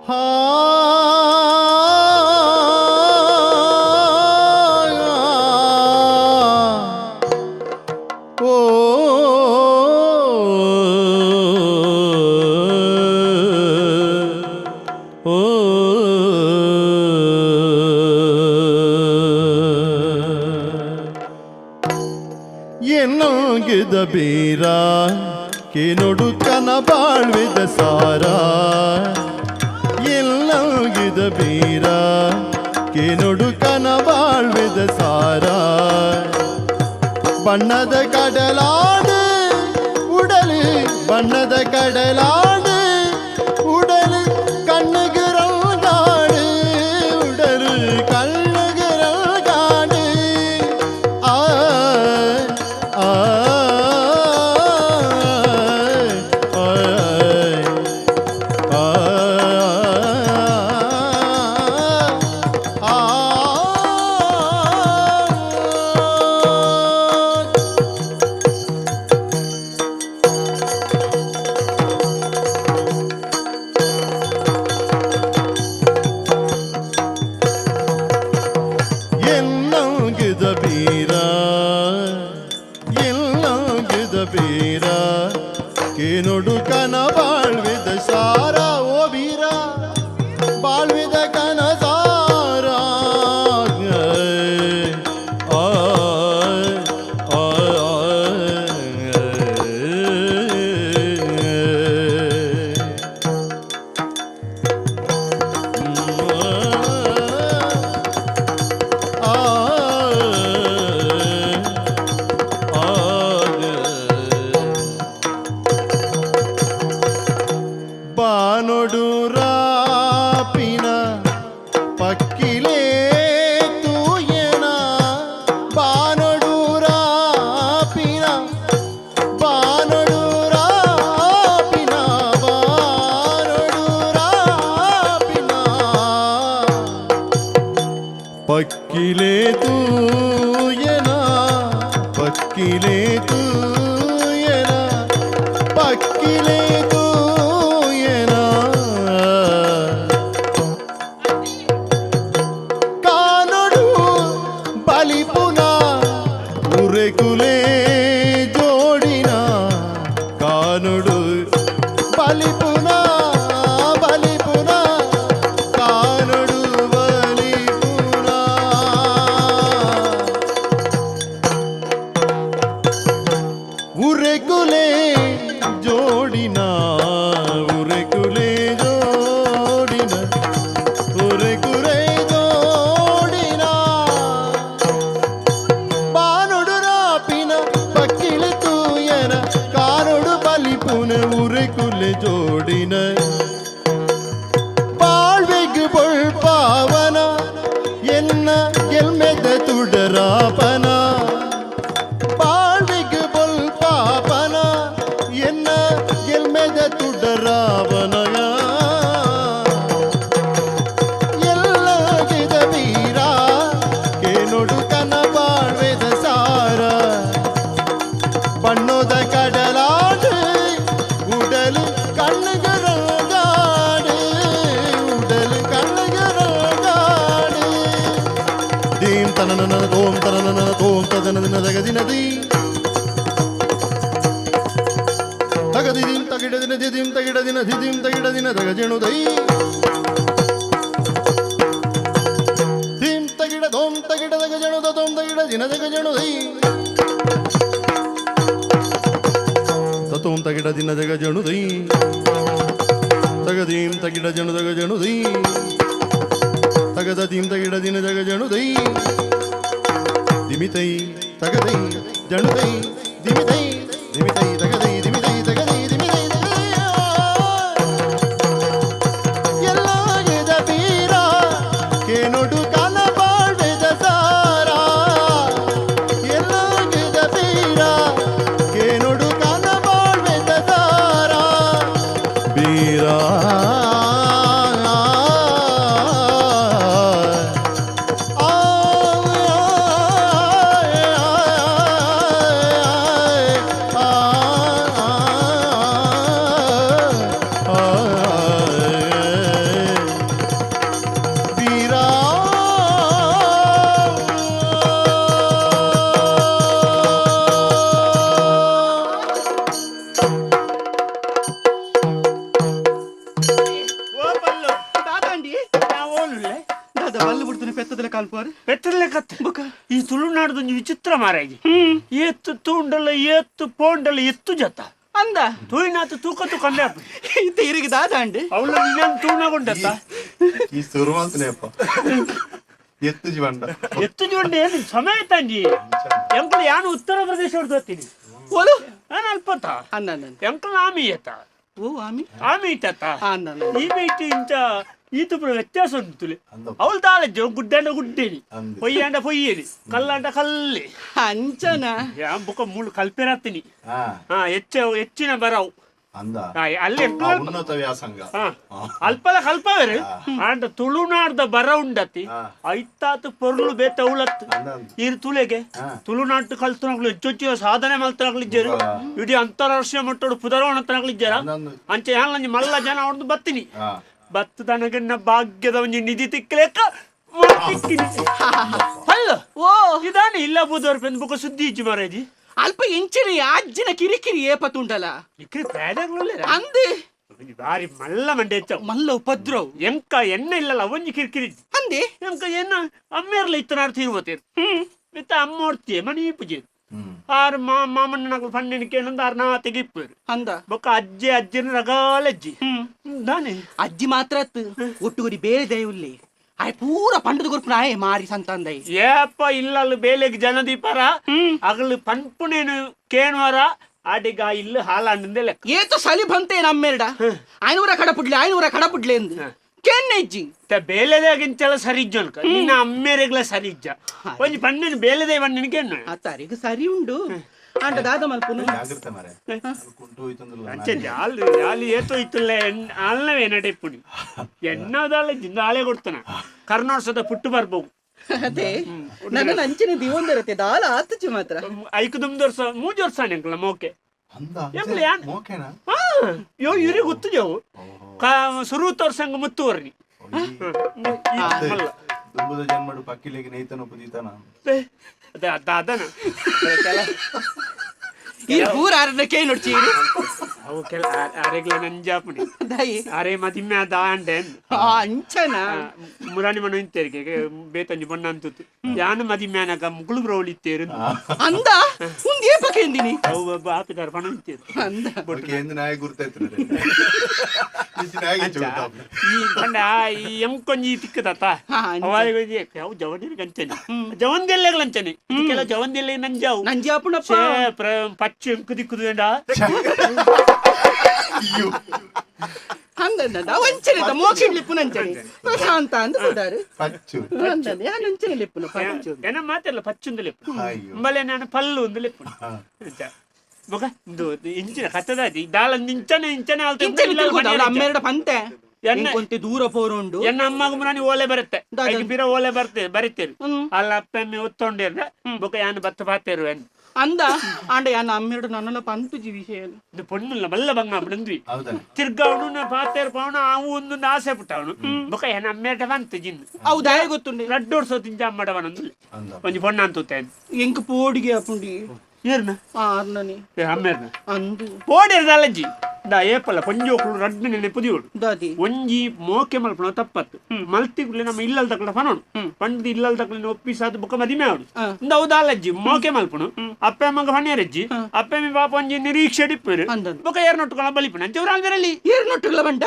ಹಾ ಓ ಓ ಎನ್ನಗಿದ ಬೀರ ಕೇನೊಡು ಕನ ಬಾಳ್ವಿದ ಸಾರ ಎಲ್ಲಗಿದ ಬೀರ ಕೇನೊಡು ಕನ ಬಾಳ್ವಿದ ಸಾರ ಬಣ್ಣದ ಕಡಲಾಡು ಉಡಲು ಬಣ್ಣದ ಕಡಲಾಡು ಉಡಲು ಕಣ್ಣುಗೆ ರಂಗಾಡು ಉಡಲು ಕಣ್ಣುಗೆ ರಂಗಾಡು ಆ ಆ ಆ ಆ ಎಲ್ಲಂಗಿದ ಬೀರ ಎಲ್ಲಂಗಿದ ಬೀರ ಕೇನೊಡು ಕನ ಬಾಳ್ವಿದ ಸಾರ ಓ ಬೀರ ಬಾಳ್ವಿದ ಕನ ಸಾರ ಆ ಆ ಆ ಬಾನೊಡು ರಾಪಿನ ಪಕ್ಕಿಲೇ ತೂಯನ ಬಾನೊಡು ರಾಪಿನ ಬಾನೊಡು ರಾಪಿನ ಬಾನೊಡು ರಾಪಿನ ಪಕ್ಕಿಲೇ ತೂಯನ ಪಕ್ಕಿಲೇ ತೂಯನ ಪಕ್ಕಿಲೇ ತೂಯನ ಕಾನೊಡು ಬಲಿಪುನ ಉರೆಕುಲೇ ಜೋಡಿನ ಕಾನೊಡು ಬಲಿಪುನ ಬಲಿಪುನ ಕಾನೊಡು ಬಲಿಪುನ ಉರೆಕುಲೇ ಜೋಡಿನ ಉರೆಕುಲೇ ಜೋಡಿನ ಉರೆಕುಲೇ ಜೋಡಿನ ಬಾನೊಡು ರಾಪಿನ ಪಕ್ಕಿಳೆ ತೂಯನ ಕಾನೊಡು ಬಲಿಪುನ ಉರೆಕುಲೆ ಜೋಡಿನ ಬಾಳ್ವೆಗ್ ಬೊಳ್ಪಾವನ ಎನ್ನ ಗೆಲ್ಮೆದ ತುಡರಾಪನ ಬಾಳ್ವೆಗ್ ಬೊಲ್ಪಾಪನ ಎನ್ನ ಗೆಲ್ಮೆದ ತುಡರಾವನಯ ಎಲ್ಲಗಿದ ವೀರ ಕೇನೊಡು ಕನ ಬಾಳ್ವೆದ ಸಾರ ಬಣ್ಣದ ಕಡಲಾಡು ಉಡಲು ಕಣ್ಣುಗರಂಗಾಡು ಉಡಲು ಕಣ್ಣುಗರಂಗಾಡು ದೀಂ ತನನ ತೋಂ ತನನ ತೋಂ ತದನ ತಗದಿನ ದೀ ತಗದಿದಿಂ ತಗಿಡದಿನ ದಿದಿಂ ತಗಿಡದಿನ ದಿದಿಂ ತಗಿಡದಿನ ತಗಜೆಣು ದೈ ಧೀಂ ತಗಿಡ ಧೋಂ ತಗಿಡ ತಗಜೆಣು ತೋಂ ತಗಿಡ ದಿನ ತಗಜೆಣು ದೈ ತತೋಂ ತಗಿಡ ದಿನ ಜಗಜಣು ದೈ ತಗದೀಂ ತಗಿಡ ಜಣು ತಗಜಣು ದೈ ತಗದ ದೀಂ ತಗಿಡ ದಿನ ಜಗಜಣು ದೈ ದಿಮಿತೈ ತಗದೈ ಜಣುದೈ ದಿಮಿತೈ ದಿಮಿತೈ ತಗದೈ ದಿಮಿತೈ ತಗದೈ ದಿಮಿತೈ ತಗದೈ ಎಲ್ಲಾಗಿದ ಬೀರ ಕೇನೊಡು ಕನ ಬಾಳ್ವೆದ ಸಾರ ಎಲ್ಲಾಗಿದ ಬೀರ ಕೇನೊಡು ಕನ ಬಾಳ್ವೆದ ಸಾರ ಬೀರ ಆ ಆ ಆ ದಾದ ಬಲ್ಲು ಬಿಡ್ತಾನೆ ಪೆತ್ತದಲೆ ಕಾಲ್ಪುವಾರು. ಪೆತ್ತದಲೆ ಕತ್ತೆ. ಬೊಕ? ಈ ತುಳುನಾಡ್ದೊಂಜಿ ವಿಚಿತ್ರ ಮಾರಾಜಿ, ಏತ್ತು ತೂಂಡಲ್ಲ ಏತ್ತು ಪೋಂಡಲ್ಲ ಎತ್ತು ಜತ್ತ. ಅಂದ. ತೂಯಿನಾತು ತೂಕ ತೂಕ ಅಂದೆ. ಇತ್ತ ಇರಿಗೆ ದಾದ ಅಂಡ್? ಅವಳು ಇನ್ನೊಂದು ತೂಣಗೊಂಡತ್ತ. ಈ ಸುರುವಂತನೇಪ್ಪ ಎತ್ತು ಜೀವಂಡ. ಎತ್ತು ಜೋಂಡ ಏನು ಸಮಯ ತಂಜಿ ಎಂಕುಲು ಯಾನು ಉತ್ತರ ಪ್ರದೇಶ ಹೊಡ್ದು. ಓಲು? ನಾನು ಅಲ್ಪತ. ಅಂದ ಅಂದ. ಎಂಕುಲು ಆಮಿ ಏತ. ಓ ಆಮಿ. ಆಮಿ ಇತ್ತತ್ತ. ಅಂದ ಅಂದ. ಈ ಮೈಟ್ ಇಂಚ ಈತು ಪೂರ ವ್ಯತ್ಯಾಸ ಉಂಟು. ಅಂದ. ಅವಳು ದಾಲಜ್ಜೆ ಗುಡ್ಡಾಂಡ ಗುಡ್ಡೇನಿ. ಅಂದ್. ಪೊಯ್ಯಾಂಡ ಪೊಯ್ಯೇನಿ, ಕಲ್ಲಾಂಡ ಕಲ್ಲಿ. ಅಂಚನ. ಯಾ ಬುಕ್ಕ ಮೂಳು ಕಲ್ಪೆರತ್ತೀನಿ. ಹಾ. ಹಾ, ಹೆಚ್ಚ ಹೆಚ್ಚಿನ ಬರವು. ಅಂದ. ಹಾ, ಅಲ್ಲಿ ಆ ಉನ್ನತ ವ್ಯಾಸಂಗ. ಹಾ, ಅಲ್ಪಲ ಕಲ್ಪವೇರು ಆಂಡ ತುಳುನಾಡ್ದ ಬರ ಉಂಡತಿ. ಐತಾತು ಪೊರ್ಲು ಬೇತ ಉಳತ್ತು. ಅಂದ ಅಂದ. ಈರ್ ತುಲೆಗೆ ತುಳುನಾಟು ಕಲ್ತನಕ್ಲು ಹೆಚ್ಚು ಸಾಧನೆ ಮಲ್ತನಕ್ಲು ಇಜ್ಜೇರು. ಇಡೀ ಅಂತಾರಾಷ್ಟ್ರೀಯ ಮಟ್ಟೋಡು ಪುದರವಣತನಕ್ಲು ಇಜ್ಜಾರ. ಅಂದಂದು. ಅಂಚೆ ಯಾನ್ಲಂಜಿ ಮಲ್ಲ ಜನ ಅವ್ರದ್ದು ಬತ್ತೀನಿ. ಬತ್ತು ತನಗನ್ನ ಭಾಗ್ಯದ ಒಂಜಿ ನಿಧಿ ತಿಕ್ಕಲೇಕ ತಿಕ್ಕಿನಿ ಅಲ್ಲ. ಓ. ಇದಾನೆ ಇಲ್ಲ ಬುಧವಾರ ಪೆಂದ್ ಬುಕ್ಕ ಸುದ್ದಿ ಇಜ್ಜಿ ಮಾರಾಜಿ. ಅಲ್ಪ ಇಂಚಿನ ಅಜ್ಜಿನ ಕಿರಿಕಿರಿ ಏಪತುಂಡಲ. ಇಕ್ರಿ ಪ್ರಾಯದಾಗ್ಲು ಅಂದೆ. ಬಾರಿ ಮಲ್ಲ ಮಂಡೆ ಹೆಚ್ಚವು. ಮಲ್ಲ ಉಪದ್ರವ್. ಎಂಕ ಎಣ್ಣೆ ಇಲ್ಲಲ್ಲ ಒಂಜಿ ಕಿರಿಕಿರಿ. ಅಂದೆ. ಎಂಕ ಎನ್ನ ಅಮ್ಮೇರ್ಲ ಇತ್ತನಾರು ತೀರ್ಬೋತೇರು ಮಿತ್ತ ಅಮ್ಮ ಓಡ್ತಿಯೆ ಮಣಿ ಪೂಜೆ. ಆರು ಮಾ ಮಾಮಣ್ಣನಗಳು ಪನ್ನೆನ ಕೇಳಂದು ಆರು ನಾ ತೆಗಿಪ್ಪೇರು. ಅಂದ. ಬೊಕ್ಕ ಅಜ್ಜಿ ಅಜ್ಜಿನ ರಗಾಲಜ್ಜಿ ದಾನೆ. ಅಜ್ಜಿ ಮಾತ್ರ ಅತ್ತು ಒಟ್ಟುಗುರಿ ಬೇರೆ ದಯವುಲ್ಲಿ ಆಯ್ ಪೂರ ಪಂಡದ ಗುರುಪುನ ಆಯೆ ಮಾರಿ ಸಂತಾಂದೈ. ಏಪ ಇಲ್ಲಲ್ಲ ಬೇಲೆಗ್ ಜನದೀಪರ ಅಗಲು ಪನ್ಪುನೇನು ಕೇಣುವರ ಆಡಿಗ ಇಲ್ಲ ಹಾಲಾಂಡಂದೆ ಲೆಕ್ಕ. ಏತೋ ಸಲಿ ಬಂತೆ ನಮ್ಮೆರಡ ಐನೂರ ಕಡಪುಡ್ಲೆ ಐನೂರ ಕಡಪುಡ್ಲೆ ಎಂದು ಕೆನ್ನೆ ಇಜ್ಜಿ. ಬೇಲೆದಾಗಿಂಚಲ ಸರಿ ಇಜ್ಜ ಅನ್ಕ ನಿನ್ನ ಅಮ್ಮೇರೆಗ್ಲ ಸರಿ ಇಜ್ಜ ಒಂಜಿ ಪನ್ನೇನು ಬೇಲೆದೇ ಬಣ್ಣಿನ ಕೇಣ್ಣು. ಆ ತಾರೀಕು ಸರಿ ಉಂಡು ಅಂಡ ದಾದ ಮಲ್ಪುನು. ಜಾಗ್ರತೆ ಮಾರೆ ಕುಂಟು ಹೋಯ್ತಂದ್ರಲ್ಲ. ಅಂಚೆ ಜಾಲು ಜಾಲು ಏತೋ ಇತ್ತಲ್ಲ ಅಲ್ಲವೇ ನಡೆಪ್ಪುನಿ ಎನ್ನದಾಳೆ ಜಿಂದಾಳೆ ಕೊಡ್ತಾನ ಕರ್ನಾಟಕದ ಪುಟ್ಟು ಬರ್ಬೋದು. ಅದೇ ನನ್ನ ಅಂಚಿನ ದಿವೊಂದರತೆ ದಾಲ ಆತುಚಿ ಮಾತ್ರ. ಐಕು ದುಮ್ದು ವರ್ಷ ಮೂಜು ವರ್ಷ ಅಂಕಲ ಮೋಕೆ. ಅಂದ. ಎಂಕ್ಲ ಯಾನ್ ಮೋಕೆನಾ? ಹಾ, ಯೋ ಇರಿ ಗೊತ್ತು ಜವು ಕಾ ಸುರು ತೋರ್ಸಂಗ ಮುತ್ತುವರ್ನಿ. ದುಂಬದ ಜನ್ಮಡು ಪಕ್ಕಿಲಿಗೆ ನೇಯ್ತನ ಪುದೀತನ. ಅದೇ ಅದ ಅದನ ಈ ಪೂರ ಆರನ ಕೈ ನೋಡ್ಚಿ. ಅವು ಕೆಲ ಅರೆಗ್ಲ ನಂಜಾಪುನಿ. ದಯಿ. ಅರೆ ಮದಿಮ್ಮೆ ದಾಂಡೆ. ಆ ಅಂಚನ. ಮುರಾಣಿ ಮನ ಇಂತೇರಿಗೆ ಬೇತಂಜಿ ಬೊಣ್ಣ ಅಂತುತ್ತು ಯಾನು ಮದಿಮ್ಯಾನಗ ಮುಗುಳು ಬ್ರೋಳಿ ಇತ್ತೇರು. ಅಂದ ಉಂದು ಏಪಕ್ಕೆ ಎಂದಿನಿ. ಅವು ಒಬ್ಬ ಆಪಿದಾರ ಪಣ ಇಂತೇರು. ಅಂದ. ಓಕೆ ಎಂದು ನಾಯಿ ಗುರ್ತಾಯ್ತು ನಾಯಿಗೆ ಚೌತಾಪ. ಈ ಪಂಡ ಈ ಎಂಕೊಂಜಿ ತಿಕ್ಕದತ್ತ. ಹಾ, ಅಂಚೆ. ಅವಾಗೊಂಜಿ ಅವು ಜವನಿಗೆ ಅಂಚನೆ ಜವಂದೆಲ್ಲೆಗಳ ಅಂಚನೆ ಇದಕ್ಕೆಲ್ಲ ಜವಂದೆಲ್ಲೆ ನಂಜಾವು. ನಂಜಿ ಆಪುಣಪ್ಪ. ಛೇ, ಪಚ್ಚು ಎಂಕು ದಿಕ್ಕುದು ಬೇಡ. ಅಯ್ಯೋ. ಹಂಗಂದ ಅವಂಚನೆ ಮೋಕ್ಷ ಲಿಪ್ಪುನ ಅಂಚನೆ ಪ್ರಶಾಂತ ಅಂದ ಸುಧಾರು. ಪಚ್ಚು. ಅಂದಂದ ಯಾನ್ ಅಂಚನೆ ಲಿಪ್ಪುನ ಪಚ್ಚು. ಏನ ಮಾತೆಲ್ಲ ಪಚ್ಚುಂದು ಲೆಪ್ಪು. ಅಯ್ಯೋ. ಅಂಬಲೆ ನಾನು ಪಲ್ಲು ಒಂದು ಲೆಪ್ಪು. ಬೊಕ ಇಂದು ಇಂಚಿನ ಕತ್ತದಾದಿ ದಾಳ ಇಂಚನೆ ಇಂಚನೆ ಆಲ್ತ. ಇಂಚನೆ ತಿಳ್ಕೊದ ಅವಳ ಅಮ್ಮೆರಡ ಪಂತೆ. ಎನ್ನ- ಇಂಕೊಂತೆ ದೂರ ಪೋರುಂಡು. ಎನ್ನ ಅಮ್ಮಗ ಮುರಾನಿ ಓಲೆ ಬರುತ್ತೆ. ದಾದ. ಐಕ್ ಬಿರ ಓಲೆ ಬರ್ತೆ ಬರಿತೇರು. ಅಲ್ಲ ಅಪ್ಪಮ್ಮಿ ಒತ್ತೊಂಡೇರ್ನ ಬೊಕ ಯಾನ್ ಬತ್ತ ಪಾತೇರು ಎನ್. ಅಂದ ಆಂಡ ಯಾನ್ ಅಮ್ಮೆರಡ ನನ್ನಲ ಪಂತುಜಿ ವಿಷಯ. ಇದು ಪೊಣ್ಣುಲ್ಲ ಮಲ್ಲ ಬಂಗ ಬಂದ್ವಿ. ಹೌದಾ? ತಿರ್ಗಾವನು ನಾ ಪಾತೇರು ಪಾವನು ಅವು ಒಂದು ಆಸೆ ಪುಟ್ಟವನು ಬೊಕ ಏನ ಅಮ್ಮೇಟ ಬಂತು ಜಿನ್. ಅವು ದಾಯ ಗೊತ್ತುಂಡೆ. ರಡ್ಡು ವರ್ಷ ತಿಂಜ ಅಮ್ಮಡವನಂದು. ಅಂದ. ಒಂಜಿ ಪೊಣ್ಣ ಅಂತುತ್ತೆ. ಎಂಕ್ ಪೋಡಿಗೆ ಆಪುಂಡಿ. ಏರ್ನ? ಆರ್ನನಿ. ಅಮ್ಮೇರ್ನ? ಅಂದು. ಪೋಡಿರ್ದಲ್ಲಜ್ಜಿ ದಾ ಏಪಲ್ಲ ಪೊಂಜೋಕುಲು ರಡ್ಡು ನೆನೆ ಪುದಿಯೋಡು. ದಾದಿ. ಒಂಜಿ ಮೋಕೆ ಮಲ್ಪುನ ತಪ್ಪತ್ತು ಮಲ್ತಿಗುಲೆ ನಮ್ಮ ಇಲ್ಲಲ್ ತಕ್ಕಲ ಪನೋಡು ಪಂಡ್ದು ಇಲ್ಲಲ್ ತಕ್ಕಲ ಒಪ್ಪಿಸಾದ ಬುಕ್ಕ ಮದಿಮೆ ಆವಡು. ಇಂದ ಹೌದಾಲಜ್ಜಿ ಮೋಕೆ ಮಲ್ಪುನು ಅಪ್ಪೆ ಅಮ್ಮಗ ಫಣಿಯರಜ್ಜಿ ಅಪ್ಪೆ ಮಿ ಪಾಪ ಒಂಜಿ ನಿರೀಕ್ಷೆ ಡಿಪ್ಪರು. ಅಂದನು. ಬೊಕ ಏರ್ನೊಟ್ಟುಕೊಳ ಬಲಿಪುನ ಅಂಚೆ ಆಲ್ವೆರಲ್ಲಿ. ಏರ್ ನೊಟ್ಟುಗಳ ಬಂಡ.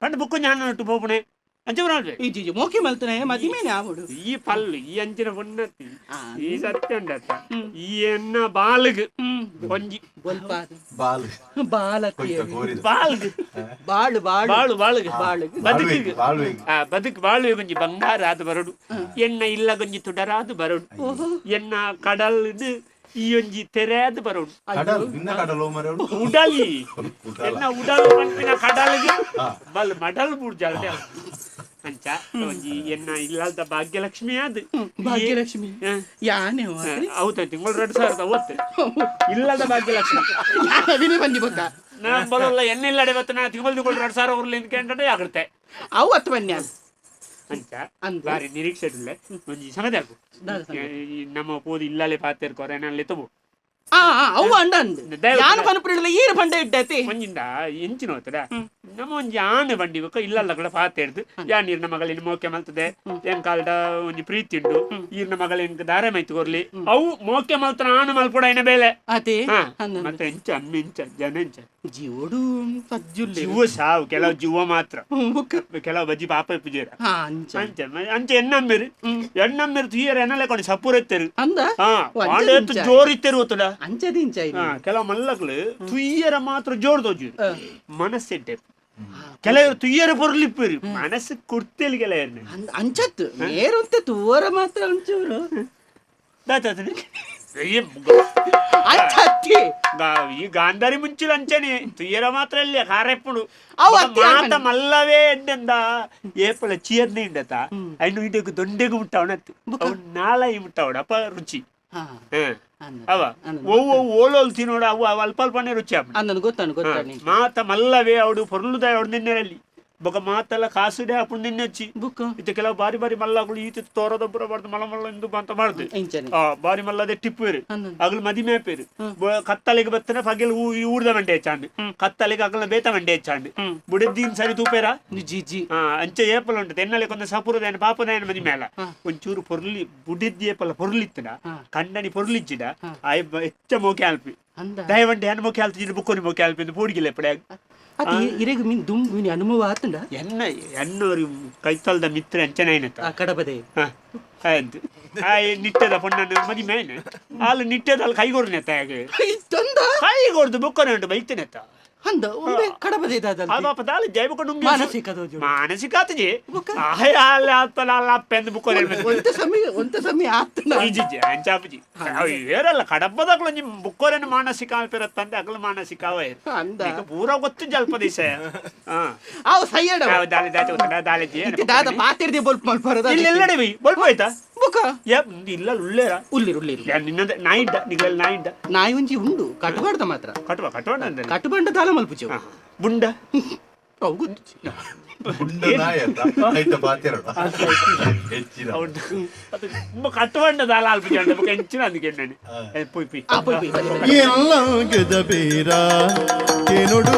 ಪಂಡ ಬುಕ್ಕ ಜ್ಞಾನ ನೊಟ್ಟು ಪೋಪುಣೆ ಅಂಚೆ ಆಲ್ವೆ. ಇಜ್ಜಿ ಮೋಕೆ ಮಲ್ತನೆ ಮದಿಮೇನೆ ಆವಡು. ಈ ಪಲ್ಲು ಈ ಅಂಚಿನ ಪೊನ್ನತ್ತಿ ಈ ಸತ್ಯ ಉಂಡತ್ತ ಈ ಎನ್ನ ಬಾಲ್ಗ್ ಒಂಜಿ ಬೊಲ್ಪಾದ. ಬಾಲ್. ಬಾಲತಿ. ಕೊಯ್ತ ಕೋರಿದ. ಬಾಲ್ಗ್. ಬಾಳು ಬಾಳು. ಬಾಳು ಬಾಳುಗ್. ಬಾಳುಗ್. ಬದುಕಿಗ್. ಬಾಳ್ವೆಗ್. ಆ ಬದುಕು ಬಾಳುವೆ ಗೊಂಜಿ ಬಂಗಾರ ಆದ ಬರಡು ಎಣ್ಣ ಇಲ್ಲ ಗೊಂಜಿ ತುಡರಾದ ಬರಡು ಎಣ್ಣ ಕಡಲ್ ಈ ಒಂಜಿ ತೆರೆಯಾದ ಬರಡು. ಕಡಲ್ ನಿನ್ನ ಕಡಲ್ ಮರಡು. ಉಡಲಿ. ಉಡಲ. ಎನ್ನ ಉಡಲ್ ಪನ್ಪಿನ ಕಡಲ್ಗೆ ಬಲ್ ಮಡಲ್ ಬೂಡ್ಜಾಲ್ದೆ ಅಂಚ ಒಂಜಿ ಎನ್ನ ಇಲ್ಲದ ಭಾಗ್ಯಲಕ್ಷ್ಮಿ ಅದು. ಭಾಗ್ಯಲಕ್ಷ್ಮಿ. ಯಾನೆ. ಹೌದು, ತಿಂಗಳು 2009 ಇಲ್ಲದ ಭಾಗ್ಯಲಕ್ಷ್ಮಿ. ಅವಿನೇ ಬಂದಿ ಬೊಕ್ಕ. ನಾ ಬರೋಲ್ಲ ಎಣ್ಣೆ ಇಲ್ಲ ಇವತ್ತು ನಾ ತಿಂಗಳು ತಿಂಗಳು 2000 ಉರ್ಲಿ ಕೇಂದ್ರ ಆಗುತ್ತೆ. ಅವು ಅತ್ತು ಬನ್ನಿ. ಅಂಚ. ಅಂದ್. ಬಾರಿ ನಿರೀಕ್ಷೆ ಇಡ್ಲೆ ಒಂಜಿ ಸಂಗತಿ ಆಕು. ದಾದ ಸಂಗತಿ? ಈ ನಮ್ಮ ಪೋದು ಇಲ್ಲಲೆ ಪಾತೇರ್ ಕೊರೆನಲ್ಲಿ ತಗೋ. ಆ ಆ, ಅವು ಅಂಡ ಅಂದ್. ದಯವಿಟ್ಟು ಯಾನು ಪನುಪುರಿಡಲ ಈರು ಪಂಡ ಇಡ್ಡತಿ. ಒಂಜಿಂದ ಎಂಚಿನ ಹೋಗ್ತದ ನಮ್ಮ ಒಂಜಿ ಆನೆ ಬಂಡಿ ಬೊಕ್ಕ ಇಲ್ಲಲ್ಲ ಕೂಡ ಪಾತೆರ್ದು ಯಾನ್ ಈರ್ನ ಮಗಳಿನ ಮೋಕೆ ಮಲ್ತದೆ ಏನ್ ಕಾಲ್ಡ ಒಂಜಿ ಪ್ರೀತಿ ಉಂಡು ಈರ್ನ ಮಗಳಿನ ದಾರೆ ಮೈತ್ ಕೊರ್ಲಿ ಅವು ಮೋಕೆ ಮಲ್ತನ ಆನು ಮಲ್ಪುಡ ಐನ ಬೇಲೆ. ಅದೇ. ಹಾ, ಮತ್ತೆ ಎಂಚ ಅಮ್ಮ ಎಂಚ ಜನ ಎಂಚ ಜೀವೋಡು ಸಜ್ಜುಲ್ಲೆ ಜೀವ ಸಾವು ಕೆಲವು ಜೀವ ಮಾತ್ರ ಬೊಕ್ಕ ಕೆಲವು ಬಜ್ಜಿ ಪಾಪ ಪೂಜೆರ. ಹಾ ಅಂಚ. ಅಂಚ ಅಂಚ ಎನ್ನಮ್ಮೆರು ಎನ್ನಮ್ಮೆರು ತುಯ್ಯರ ಎನ್ನಲೆ ಕೊಂಡು ಸಪೂರ ಇತ್ತೆರು. ಅಂದ. ಹಾ. ಓ, ಅಂಚ ಆಂಡ ಎತ್ತು ಇಂಚ. ಜೋರ್ ಇತ್ತೆರು ಗೊತ್ತುಡ. ಅಂಚದಿಂಚ. ಹಾ, ಕೆಲವು ಮಲ್ಲಕ್ಲು ತುಯ್ಯರ ಮಾತ್ರ ಜೋರ್ ತೋಜು ಮನಸ್ಸೆಡ್ಡೆ ಕೆಲವರು ತುಯ್ಯರ ಪೊರ್ಲಿಪ್ಪರು ಮನಸ್ಸು ಕುರ್ತೆಲ್ ಕೆಲವರು. ಅಂಚತ್ತು ನೇರಂತೆ ತೂವರ ಮಾತ್ರ ಒಂಚೂರು ಅಂಚತ್ತಿ. ಈ ಗಾಂಧಾರಿ ಮುಂಚಿಲ ಅಂಚನೆ ತುಯ್ಯರ ಮಾತ್ರ ಇಲ್ಲ ಕಾರೆಪ್ಪುಡು ಅವು ಅತ್ತಿ. ಮಾತ ಆಪಣೆ. ಮಲ್ಲವೇ ಎಡ್ಡೆಂದ ಏಪಲ ಚೀರ್ನೆ ಇಂಡತ ಐನು ಇದಕ್ಕೆ ದೊಂಡೆಗು ಮುಟ್ಟವನತ್ತು ಅವು ನಾಲಾಯಿ ಮುಟ್ಟವಡ ಅಪ್ಪ ರುಚಿ. ಹಾ. ಹ. ಅಂದ. ಅವ ಒವ್ವ ಓಲೋಲ್ ತಿನ್ನೋಡ ಅವು ಅವು ಅಲ್ಪ ಅಲ್ಪನೇ ರುಚಿ ಆಪುಂಡು. ಅಂದನು ಗೊತ್ತಾನು ಗೊತ್ತಾನು. ಮಾತ ಮಲ್ಲವೇ ಅವಡು ಪೊರ್ಲುದ ಅವಡು ನಿನ್ನೆರಲ್ಲಿ ಬೊಕ ಮಾತೆಲ್ಲ ಕಾಸುಡೆ ಆಪುಂಡು ನಿನ್ನೆಚ್ಚಿ. ಬುಕ್ಕ ಇತ್ತೆ ಕೆಲವು ಬಾರಿ ಬಾರಿ ಮಲ್ಲಗಳು ಈತ ತೋರದೊಬ್ಬರ ಬಾರ್ದು ಮಲ್ಲ ಮಲ್ಲ ಇಂದು ಅಂತ ಮಾಡ್ದು. ಇಂಚನೆ. ಆ ಬಾರಿ ಮಲ್ಲದೆ ಟಿಪ್ಪೇರು. ಅಂದನು. ಅಗಲು ಮದಿಮೆ ಪೇರು ಕತ್ತಲೆಗೆ ಬತ್ತನೆ ಪಗೆಲ್ ಊರ್ದ ಮಂಡೆ ಹೆಚ್ಚಾಂಡು ಕತ್ತಲೆಗೆ ಅಗಲ ಬೇತ ಮಂಡೆ ಹೆಚ್ಚಾಂಡು ಬುಡದ್ದೀನ್ ಸರಿ ತೂಪೇರ. G G. ಆ ಅಂಚೆ ಏಪಲ ಉಂಟು ತೆನ್ನಲೆ ಕೊಂದ ಸಪುರದೇನ ಪಾಪದೇನ ಮದಿ ಮೇಲ ಒಂಚೂರು ಪೊರ್ಲಿ ಬುಡಿದ್ದಿ ಏಪಲ ಪೊರ್ಲಿತ್ತನ ಕಂಡನಿ ಪೊರ್ಲಿಚ್ಚಿಡ ಆಯ್ ಹೆಚ್ಚ ಮೋಕೆ ಆಲ್ಪಿ. ಅಂದ. ದಯವಂಡೆ ಹೆಣ್ಣು ಮೋಕೆ ಆಲ್ತಿದ್ದು ಬುಕ್ಕೊನಿ ಮೋಕೆ ಆಲ್ಪಿ ಪೂಡಿಗಿಲ್ಲ ಎಪ್ಪಡೆ. ಅದು ಇರೆಗ್ ಮೀನ್ ದುಮ್ ಮೀನ್ ಅನುಭವ ಆತಂಡ. ಎನ್ನ ಎನ್ನೋರು ಕೈತಲ್ದ ಮಿತ್ರ ಅಂಚನೆ అయినತ್ತ. ಆ ಕಡಬದೆ. ಆಯ್ತು ಆ ನಿಟ್ಟದ ಪೊಣ್ಣನ ಮದಿ ಮೇನೆ ಆಲು ನಿಟ್ಟದ ಅಲ್ಲಿ ಕೈಗೋರ್ನೆತ್ತ ಯಾಕೆ ತೊಂದ. ಕೈಗೋರ್ದು ಬುಕ್ಕೊನೆ ಉಂಟು ಬೈತನೆತ್ತ. ಅಂದ ಒಂಬೆ ಕಡಬದೆ ದಾದಲ್. ಆ ಪಾಪ ದಾಲ ಜೈಬಕೊಂಡು ಮಾನಸಿಕ ದೋಜು. ಮಾನಸಿಕ ಆತಜಿ ಆಯ್ ಆಲ ಆತಲ ಆಲ ಅಪ್ಪೆಂದು ಬುಕ್ಕೊನೆ. ಒಂತ ಸಮಯ ಆತನ. ಈಜಿಜಿ ಅಂಚಾಪುಜಿ ಏರಲ್ಲ ಕಡಬ್ಬದಾಗ್ಲು ನಿಮ್ಮ ಬುಕ್ಕೊರೆನ ಮಾನಸಿಕ ಆಲ್ಪಿರತ್ತಂದೆ ಅಗಲ ಮಾನಸಿಕ ಅವ. ಅಂದ. ಈಗ ಪೂರ ಗೊತ್ತು ಜಲ್ಪ ದಿವಸ ಹಾ. ಅವು ಸೈಯಡ. ದಾಲೆ ದಾಚೆ ಗೊತ್ತಲ್ಲ ದಾಲೆಜಿ. ಇತ್ತೆ ದಾದ ಪಾತಿರ್ದೆ ಬೊಲ್ಪ್ ಮಲ್ಪರದ. ಇಲ್ಲ ಎಲ್ಲಡೆ ಬೈ ಬೊಲ್ಪ ಆಯ್ತಾ. ಬುಕ್ಕ ಯಾ ಇಲ್ಲ ಉಳ್ಳೇರ. ಉಲ್ಲಿರು ಉಲ್ಲಿರು. ನಿನ್ನದ ನಾಯಿ ಇದ್ದ ನಿಗಲಲ್ಲಿ ನಾಯಿ ಇದ್ದ. ನಾಯಿ ಒಂಜಿ ಉಂಡು ಕಟ್ಟುಬಾರ್ದ ಮಾತ್ರ. ಕಟ್ಟುವ ಕಟ್ಟುವ ಅಂದ್ರೆ ಕಟ್ಟುಬಂಡ ದಾಲ ಮಲ್ಪುಚು. ಬುಂಡ. ಅವು ಗೊತ್ತು. ಗುಂಡ ನಾಯಿ ಅಂತ ಆಯ್ತಾ ಪಾತಿರಡ ಹೆಚ್ಚಿನ. అవును ಅದು ಕಟ್ಟುವಂಡ ದಾಲ ಅಲ್ಪ ಜಂಡ ಬೊಕ ಎಂಚಿನ అందుకే నేను ಪೊಯ್ ಪೊಯ್. ಆ ಪೊಯ್ ಪೊಯ್ ಬಲೆ ಬಲೆ. ಎಲ್ಲಂಗದ ಬೀರ ಕೇನೊಡು